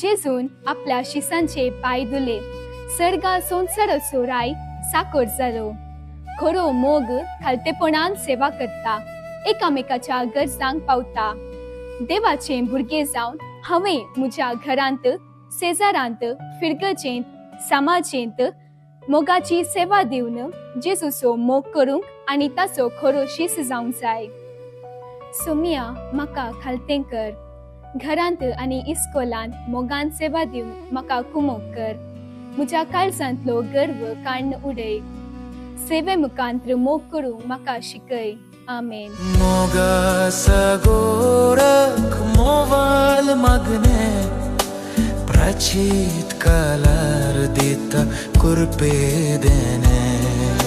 जेजून आपल्या शिसांचे पांय धुले. सर्गा संवसाराचो राय साकर जालो. खरो मोग खालतेपणान सेवा करता, एकामेकाच्या गरजांक पावता. देवाचे भुरगे जावन हांवें म्हज्या घरांत, शेजारांत, फिरगजेंत, समाजेंत मोगाची सेवा दिवन जेजूचो मोग करूंक आनी ताचो खरो शीस जावंक जाय. सोमिया, म्हाका खालतें कर. घरांत आनी इस्कोलांत मोगान सेवा दिवन म्हाका कुमोक कर. म्हज्या काळजांतलो गर्व काण्ण उडय. सेवे मुखांत्र मोग करूंक म्हाका शिकय. आमेन. मोगा सगोरक मोवाल मागणे प्राचीत कालार दिता कुरपे देने.